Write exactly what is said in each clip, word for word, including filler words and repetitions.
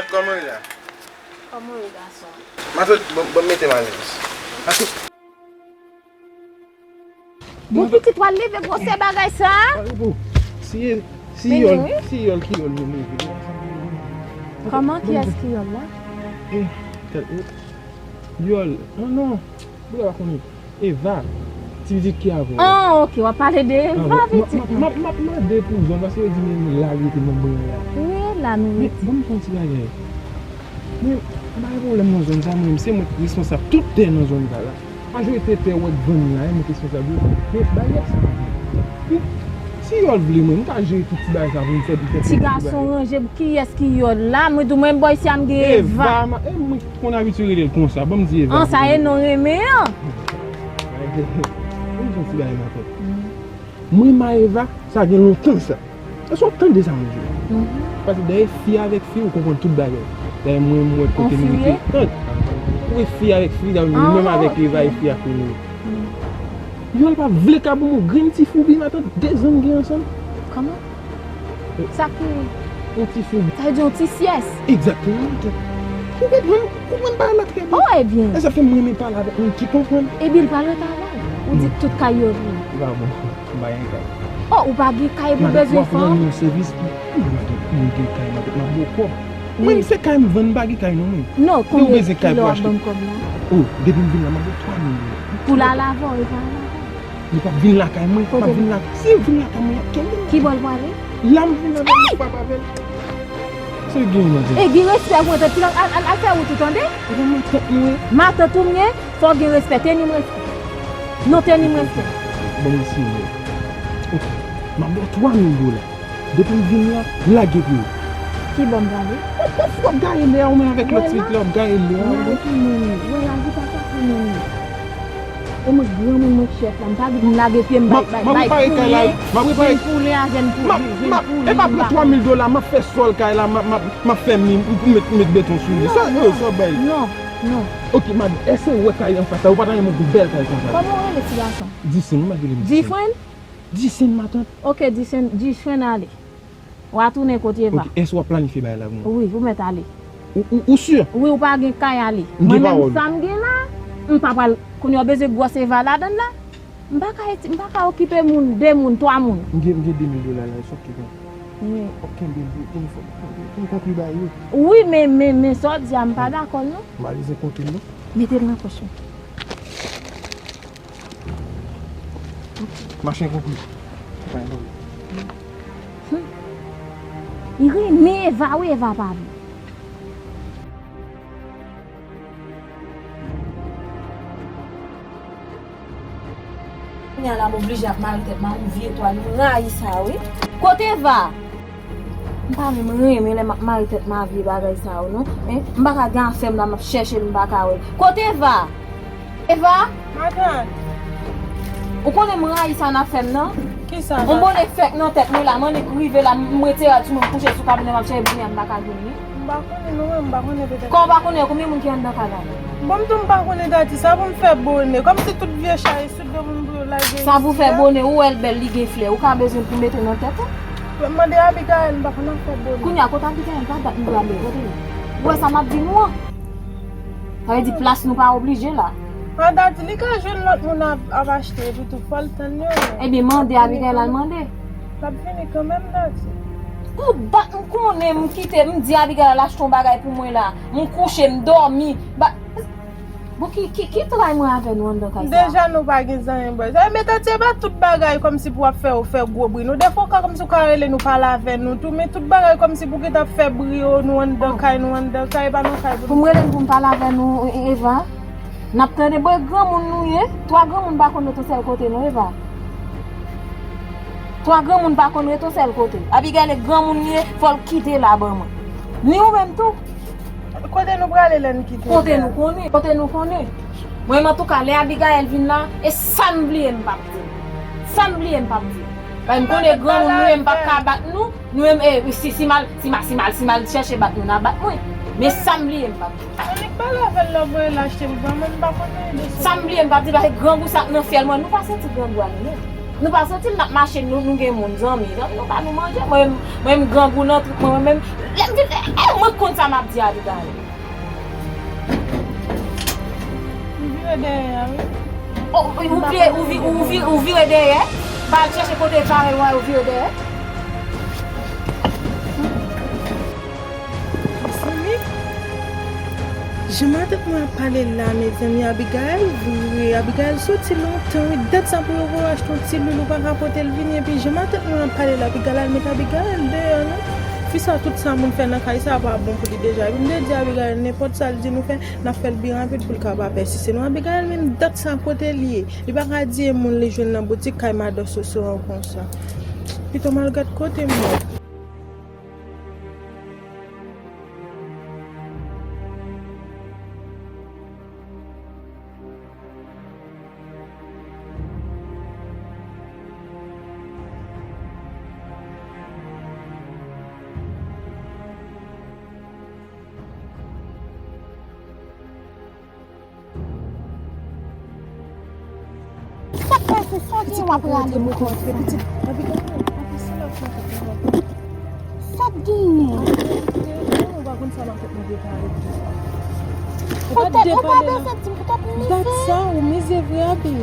Kòman w ye la? Kòman w ye, gason? Matant, ban, ban m mete m alèz. Matant. Bon, pitit, w al leve gwosè bagay sa a? Bon, si, si yòl, si yòl ki yòl nou leve. Kòman, kiyès ki yòl la? Eh, tèt, eh, yòl, non, non, boula pa konnen. Eva, ti pitit ki avè w la. Ah, ok, w ap pale de Eva, pitit. M ap mande pou zòn, paske yo di men la rete nan bren la. Wi, la nou rete. Men, ban m fè yon ti bagay. Mwen, m pa gen pwoblèm nan zòn sa, mwen, se mwen ki responsab tout tè nan zòn sa la. Majorite tè w wè k vann la, e mwen ki responsab yo. Men, bagay sa, wi. Si yòl vle mwen, m ka jere tout ti bagay sa pou m fè, pou m fè. Ti gason ranje, kiyès ki yòl la? Mwen di w, mwen bò isi a, m gen Eva. Eva, e mwen ki konn abitye rele l konsa, ban m di Eva. An, sa e non renmen an. Ban m di w yon ti bagay, matant. Mwen, Maeva, sa gen lontan sa. Èske w tande sa m di w? Paske dèyè fi avèk fi, ou konprann tout bagay. Dayè, mwen, m wè kote nou rete. Tande, ou wè fi avèk fi, dayè, nou menm avèk Eva, e fi ak fi nou. Yòl pa vle ka ban m yon grenn ti foubi, matant, dezan n gen ansanm. Kòman? Sa ki? Yon ti foubi. Sa vle di yon ti syès? Egzakteman, matant. Ou konprann, ou konprann bagay la trè byen. Oh, ebyen. E sa fè m renmen pale avèk moun ki konprann. Ebyen, l pral retavay. Ou di tout kay yo vre. Li pa bon. M pa gen kay. Oh, ou pa gen kay pou bezwen fanm? Mwen gen kay, matant, mwen gen kay, matant, m ap ba w kòb. Mwen, se kay m vann, m pa gen kay non, mwen. Non, konbyen kilo w ap ban m kòb la? Oh, depi m vin la, m ap ba w twa mil dola. Pou l al avè w, e pa al avè w? Li p ap vin lakay mwen, m ap vin la. Si l vin lakay mwen, y ap kenbe m. Ki bò l prale? La m vin la, m ap frape avè l. Se gen yon matant. E gen respè pou mwen, al, al, al fè wout ou, tande? E pa matant mwen. Matant ou m ye, fò w gen respè, teni m respè. Non, teni m respè. Ban m eseye. Ok. M ap ba w twa mil dola. Depi m vin la, lage pye w. Ki bò m prale? W ap, w ap gaye lè a, ou menm avèk lòt fi la, w ap gaye lè a. Lage pou moun, wè lavi pa ka pou moun. E mwen granmoun, mwen chèf la, m pa vin lage pye m bay, bay, bay pou li. M ap repare kay la, m ap repare. Vin pou li a, vin pou li, vin pou li, e pa pran twa mil dola, m ap fè sòl kay la, m ap, m ap, m ap fè mi, m pou met, met beton sou li. Sa, sa w bay. Non, non. Ok, madanm, èske w wè kay anfas la, ou pa ta renmen yon bèl kay konsa? Kòman w rele, ti gason? Disen, m pa rele m Disen. Difren? Disen, matant. Ok, Disen, Disen ale. W a tounen kot Eva. Ok, èske w ap planifye bagay la pou mwen? Wi, ou mèt ale. Ou, ou, ou si? Wi, ou pa gen kay ale. M gen pawòl. Mwen menm sa m gen la, m pa pral, kounye a w bezwen gwòs Eva ladann la. M pa ka eti-, m pa ka okipe moun, de moun, twa moun. M gen, m gen de mil dola la, sòt ki gen. Wi. W ap kenbe l pou, pou m fè, pou m konkli bagay yo. Wi, men, men, men sa w di a, m pa dakò l non. M pa bezwen konte l non. Mete l nan pòch mwen. Mache konpli. Hum. Li renmen Eva, wi, Eva pa vle. Kounye a la, m oblije ap mare tèt m ak yon vye twal, m rayi sa, wi. Kote Eva? M pa menm renmen lè m ap mare tèt m a vye bagay sa yo non. Hein? M pa ka gen afè m la, m ap chèche l, m pa ka wè l. Kote Eva? Eva? Matant. Ou konnen m rayi sa n ap fè m nan? Kisa? Yon bone fèk nan tèt mwen la, m annik rive la, m retire a ti moun kouche sou kabinè, m ap chèche bone a, m pa ka jwenn li. M pa konnen non, mwen, m pa konnen petèt. Kòman w pa konnen? Konbyen moun ki anndan kay la? Bon, m tou m pa konnen dati, sa pou m fè bone, kòmsi tout vye chay sou do m pou yo lage isi a. Sa pou fè bone, ou wè l bèl, li gen flè, ou ka bezwen pou mete nan tèt ou. Mande Abigail, m pa konn ap fè bone. Kounye a, kote Abigail? Pa dat m pral lè, kote li? Ou wè sa m ap di nou an? Sa vle di plas nou pa oblije la. An dati, li ka jwenn lòt moun ap, ap achte, epi tou fò l tann yo. Ebyen, mande Abigail al mande. L ap vini kanmenm, dati. Pou dat m konnen m kite, m di Abigail al achte yon bagay pou mwen la. M kouche, m dòmi. Ba, bon, ki, ki, ki tray mwen avè nou anndan kay sa? Deja nou pa gen zanyen, bòy. Sa vle di, se pa tout bagay kòmsi pou w ap fè, w fè gwo bri. Nou, defwa, w ka kòmsi w ka rele nou pale avè nou tou, men tout bagay kòmsi pou w gentan ap fè bri, o, nou anndan kay, nou anndan kay, e pa nan kay pou nou. Pou m rele n pou m pale avè nou, e, e, Eva? N ap tande, bon, e granmoun nou ye? Twa granmoun pa konn ret yon sèl kote non, Eva. Twa granmoun pa konn ret yon sèl kote. Abigail e granmoun li ye, fò l kite la ban mwen. Ni ou menm tou. Kote nou prale lè n kite la? Kote nou konnen, kote nou konnen. Mwen, antouka, lè Abigail vin la, e sa m bliye m p ap di l. Sa m bliye m p ap di l. Paske m konnen granmoun nou ye, m p ap ka bat nou. Nou menm, e, si, si m al, si m al, si m al, si m al chèche bat nou, n a bat mwen. Men sa m bliye m p ap di. Annik pale avè l lè w voye l achte pou ban mwen, m pa konn anyen de sa. Sa m bliye m p ap di, paske grangou sa k nan fyèl mwen, nou pa santi grangou a nou menm. Nou pa santi l, n ap mache, nou, nou gen moun, zanmi. Zanmi nou ba nou manje. Mwen menm, mwen menm grangou nan trip mwen, mwen menm, lè m vin, e, e, mwen konn sa m ap di Abigail. M vire dèyè a, wi. O, ou, ou vire, ou vi-, ou vi-, ou vire dèyè? Ba al chèche kote parèy ou a, ou vire dèyè? Mezanmi, jan matant mwen ap pale la, mezanmi, Abigail vire. Abigail soti lontan, wi. Dat sa pou yo voye achte yon ti lwil, ou pa ka pote l vini. Epi jan matant mwen ap pale la, Abigail al met Abigail deyò, non. Fi sa, tout sa moun fè nan kay sa pa bon pou li deja. Epi m te di Abigail, nenpòt sa l di nou fè, n ap fè l pi rapid pou l ka pa pèsiste. Non, Abigail menm, dat sa kote l ye. Li pa ka di e moun li jwenn nan boutik kay madan Soso an konsa. Pito m al gad kote m ye. Sa k pase? Sa gen w ap rale m konsa? Sa k genyen? Ou pa konn sa matant mwen prepare pou ou. Poutèt ou pa bezwen di m poutèt m mize. Dat sa, ou mize vre, Abi.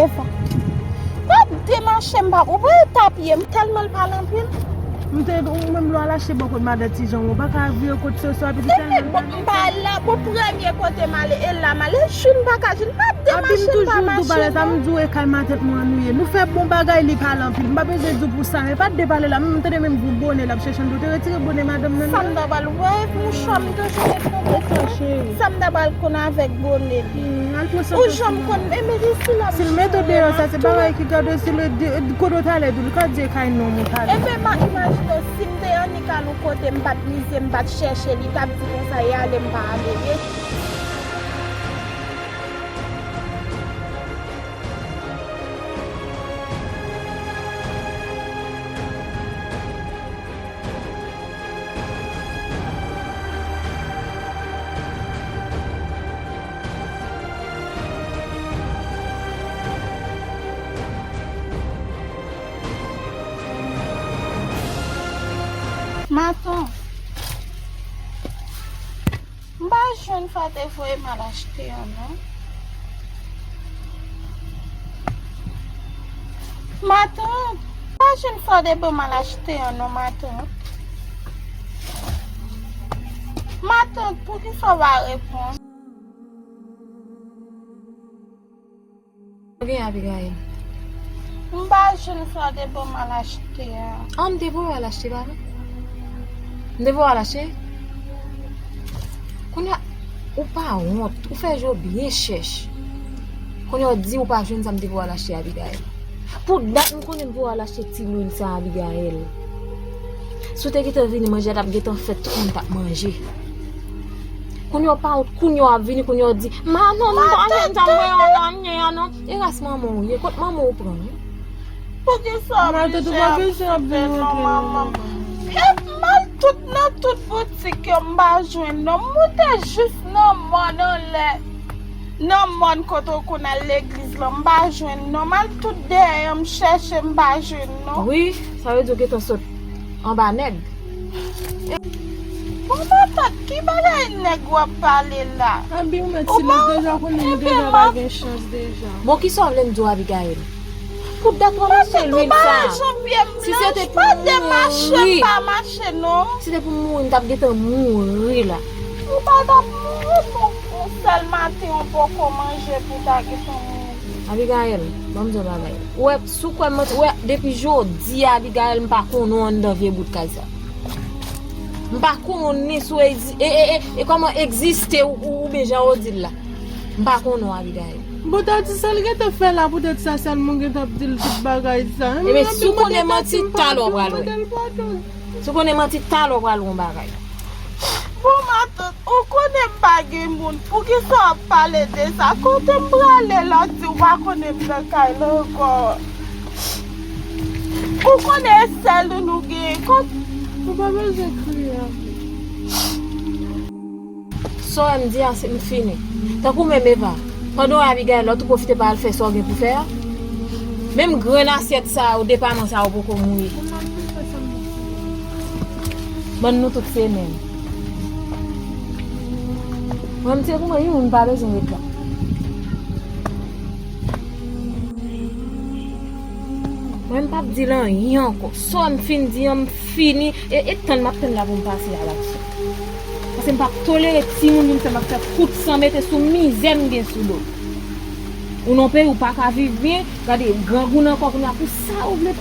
Eva. Pa demache m, pa, ou pa tapye m tèlman l pale anpil. M te, ou menm lè w al achte bò kot madan Tijan, ou pa ka vire kot Soso a, pitit. Epi bon, m pa la, bon, premye kote m ale, e la m ale, jwi m pa ka jwi, pa demache m, pa mache non. Abi, m toujou di w bagay sa, m di w e kay matant mwen an nou ye. Nou fè bon bagay, li pale anpil. M pa bezwen di w pou sa, men pa depale la, m tande menm gon bonè l ap chèche anndan, ou te retire bonè madanm nan. Sa m ta pral wè, mouchwa m toujou met nan tèt mwen. Sa m ta pral konn avèk bonè li. Hmm, al pran sandal. Ou janm konn, e mete sila. Si l mete w deyò, sa se bagay ki gade si l di, kote w t ale tou, li ka di e kay nonm ou t ale. Ebyen, m ap imajine w, si m te annik al yon kote, m pa t mize, m pa t chèche, li t ap di konsa, e ale, m pa ale. Matant. M pa jwenn sa w te voye m al achte an non. Matant, m pa jwenn sa w te ban m al achte an non, matant. Matant, poukisa w pa reponn? Sa gen, Abigail? M pa jwenn sa w te ban m al achte a. An, m te voye w al achte, pa vre? M te voye w al achte? Kounye a, ou pa wont, ou fè je w byen chèch. Kounye a, w di ou pa jwenn sa m te voye w al achte, Abigail. Pou dat, m konnen m voye w al achte ti lwil sa, Abigail. Si w te gentan vini, manje a t ap gentan fèt, tout moun t ap manje. Kounye a, w pa wont, kounye a, w ap vini, kounye a, w di, "Ma, non, m pa jwenn sa m voye w al achte a, non." E ras manman w ye, kot manman w pran w? Poukisa w oblije ap soufri non, manman? E m al tout nan tout boutik yo, m pa jwenn non. M moute jis nan mòn anlè, nan mòn kote w konn al legliz lan, m pa jwenn non. M al tout dèyè, m chèche, m pa jwenn non. Wi, sa vle di w gentan sot anba nèg. Bon, matant, ki bagay nèg w ap pale la? Abi, ou mèt silans deja, konnen m deja pa gen chans deja. Bon, kisa w vle m di w, Abigail? Pou dat w al achte lwil sa. Si se te pou m mouri, pa demache m, pa mache non. Si se te pou m mouri, m t ap gentan mouri la. Ou pa t ap mouri, bon, yon sèl maten ou poko manje pou w ta gentan mouri. Abigail, ban m di w yon bagay. Ou wè, si w kwè m manti, ou wè, depi jodi a, Abigail, m pa konnen w anndan vye bout kay sa. M pa konnen si w egzi-, e, e, e, e kòman egziste ou, ou, oubyen jan w di l la. M pa konnen w, Abigail. Bon, ta di sa l gentan fè la, poutèt sa, sèlman w gentan ap di l tout bagay sa. Ebyen, si w konnen manti, talè w pral wè. Si w konnen manti, talè w pral wè yon bagay. Bon, matant, ou konnen m pa gen moun. Poukisa w ap pale de sa? Kote m prale la, w di w pa konnen m nan kay la ankò? Ou konnen e sèl ou nou genyen. Kot... Ou pa bezwen kriye avè m. Sa w wè m di a, se m fini. Tankou menm Eva, pandan w wè Abigail la, w tou pwofite pa al fè sa w gen pou fè a. Menm grenn asyèt sa yo, depaman sa yo poko mouye. Bann nou tout se menm. Mwen, m se pou mwen, yon moun pa bezwen ret la. Mwen, m p ap di l anyen ankò. Sa m fin di an, m fini. E, e tann m ap tann la pou m pase a laksyon. Paske m p ap tolere timoun vin fè m ap fè kout san mete sou mizè m gen sou do. Ou nan peyi ou pa ka viv byen, gade grangou nan kò kounye a pou sa ou vle.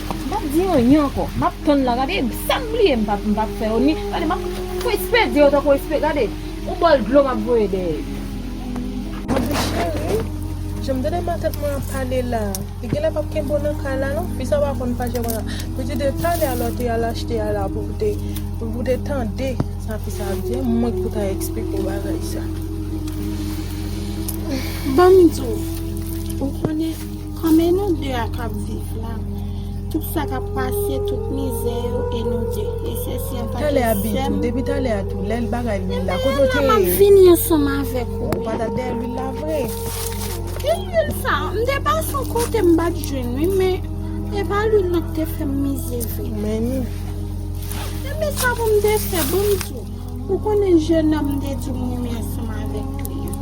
M p ap di anyen ankò. M ap tann la, gade sa m bliye m p ap, m p ap fè yo ni. Gade m ap fè espedye yo tankou espedye, gade yon bòl dlo m ap voye dèyè. Mwen di cheri, jan m tande matant mwen ap pale la. Li genlè p ap kenbe w nan kay la non. Fi sa pa konn fache konsa. Li di de talè a lè w te al achte a la pou w te, pou w te tande sa fi sa ap di. Mwen k pou ta eksplike w bagay sa. Ban m di w, ou konnen, kòm e nou de a k ap viv la, tout sa k ap pase, tout mizè yo, e nou de. E se si antanke sè m. Talè a bi tou, depi talè a tou, lè l bagay lwil la, kote w te ye? M ap vini ansanm avèk ou. Ou pa t ap dèyè lwil la vre? Ki lwil sa? M te pase yon kote m pa t jwenn wi, men e pa lwil nan ki te fè m mize vre. Men ni. Ebyen sa pou m te fè, ban m di w. Ou konnen jennonm m te di w m renmen ansanm avèk li an.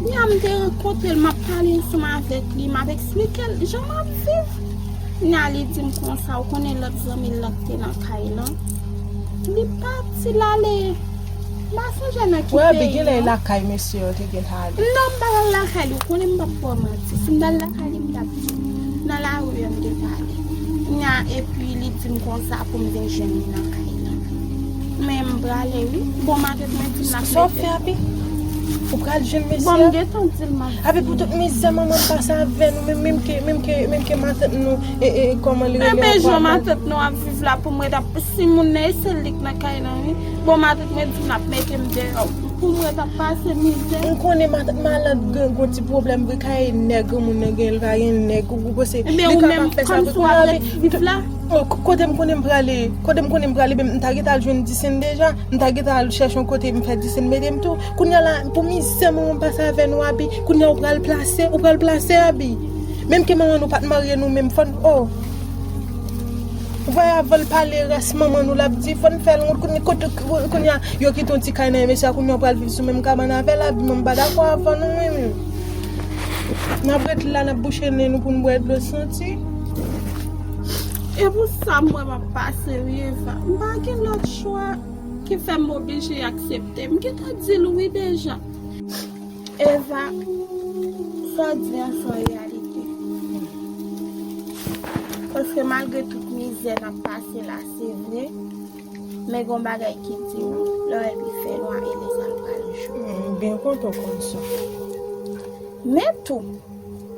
Nya m te rankontre l, m ap pale ansanm avèk li, m ap eksplike l jan m ap viv. Nya li di m konsa, ou konnen lòt zanmi l lan ki te nan kay lan, li pati l ale. M pa sonje nan ki peyi non. Wè, Abigail lakay mesye yo te gentan ale. Non, m pa t al lakay li, ou konnen m p ap ba w manti. Si m t al lakay li, m t ap di w. Nan lari a m te pale. Nya, epi li di m konsa pou m vin jwenn li nan kay lan. Men m prale wi. Bon, matant mwen di m l ap mete. Sa w ap fè, Abi? Ou pral jwenn mesye a? Bon, m gentan di l m ap vini. Abi, pou tout mizè manman l pase avè nou, menm, menm ke, menm ke, menm ke matant nou, e, e, kòman li rele ankò? Ebyen, jan matant nou ap viv la, pou m ret ap, si moun nan, e se li k nan kay lan wi. Bon, matant mwen di m l ap mete m deyò. Pou mwen t ap pase mizè. M konnen matant Malant gen, gen ti pwoblèm vre, kay nèg granmoun nan gen, l pa gen nèg, ou, ou panse li kapab fè sa vre? Ebyen, ou menm, kòmsi w ap ret viv la. Oh, k-, kote m konnen m prale, kote m konnen m prale, men m ta gentan al jwenn Disèn deja, m ta gentan al chèche yon kote m fè Disèn mete m tou. Kounye a la, pou mizè manman m pase avè nou, Abi, kounye a ou pral plase, ou pral plase, Abi. Menm ke manman nou pa t marye nou menm, fò n, oh. Ou wè avan l pale rès manman nou l ap di, fò n fè l wont kounye, kote, kounye a, yo kite yon ti kay nan men mesye a, kounye a w pral viv sou menm kabann avè l, Abi, mwen m pa dakò avè nou menm. N ap ret la, n ap bouche nen nou pou n bwè dlo santi. E pou sa m wè m ap pase wi, Eva. M pa gen lòt chwa ki fè m oblije aksepte. M gentan di l wi deja. Eva, sa w di an se yon reyalite. Paske malgre tout mizè n ap pase la, se vre, men gon bagay ki di w, lè w wè l pi fè nwa, e lè sa l pral jou. M byen kontan w konn sa. Men tou,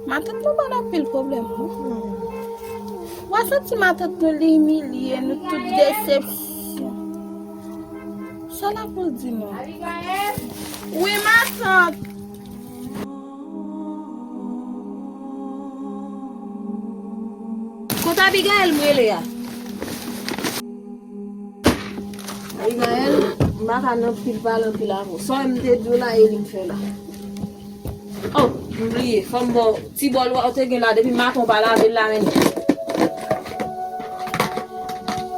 matant nou ba n anpil pwoblèm, wi. W a santi matant nou li imilye nou, tout desepsyon. Sa l ap pou l di nou? Wi, matant. Kot Abigail m rele a? Abigail, m pa ka nan pil pale anpil avè w. Sa w wè m te di w la, e li m fè la. Oh, m bliye. Fò m ba w ti bòl ou te gen la depi maten w pa lave l la menm.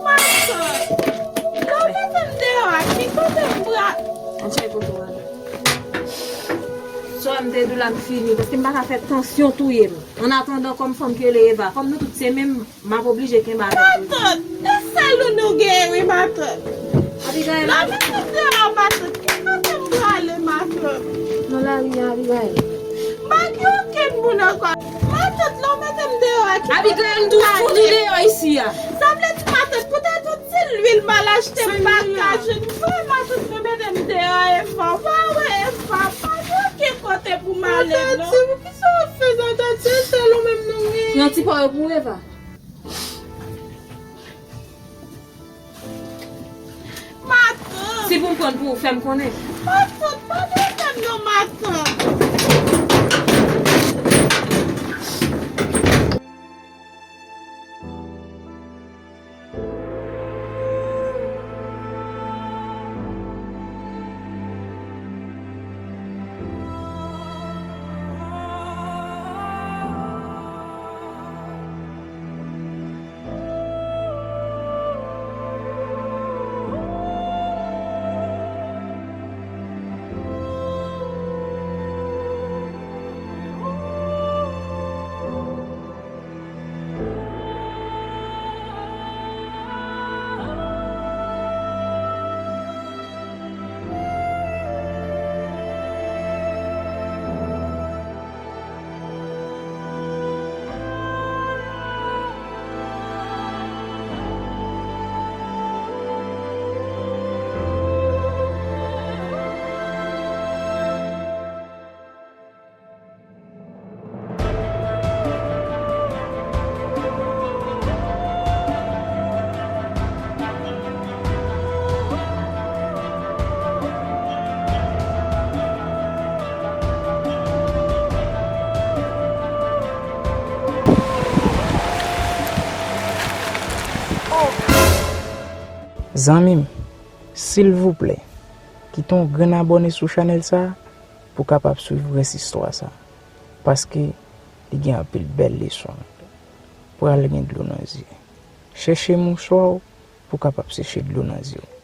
Matant, lè w mete m deyò a, ki kote m pral? An chèy kote w ale. Sa w wè m te di w la, m fini, paske m pa ka fè tansyon touye m. Annatandan, kòm fanm ki rele Eva, kòm nou tout se menm, m ap oblije kenbe avèk ou. Matant, e sèl ou nou genyen wi, matant. Abigail. Lè w mete m deyò a, matant, ki kote m prale, matant? Nan lari a, Abigail. M pa gen okenn moun ankò. Matant, lè w mete m deyò a, ki kote m prale? Abigail, m tou fout ou deyò isi a. Sa vle di, matant, poutèt yon ti lwil m al achte, m pa ka jwenn. Vre, matant, nou mete m deyò, Eva. W pa wè, Eva, pa gen okenn kote pou m ale non. Matant, Sa w ap fè sa, Tati? Se sèl ou menm nou genyen. Pran ti pa yo pou ou, Eva. Matant! Si pou m pran pou ou, fè m konnen. Matant, pa tande m non, matant! Zanmi m, silvouplè, kite yon grenn abòne sou chanèl sa pou kapab swiv rès istwa sa, paske li gen anpil bèl leson. Pral gen dlo nan zye. Chèche mouswa w pou kapab seche dlo nan zye w.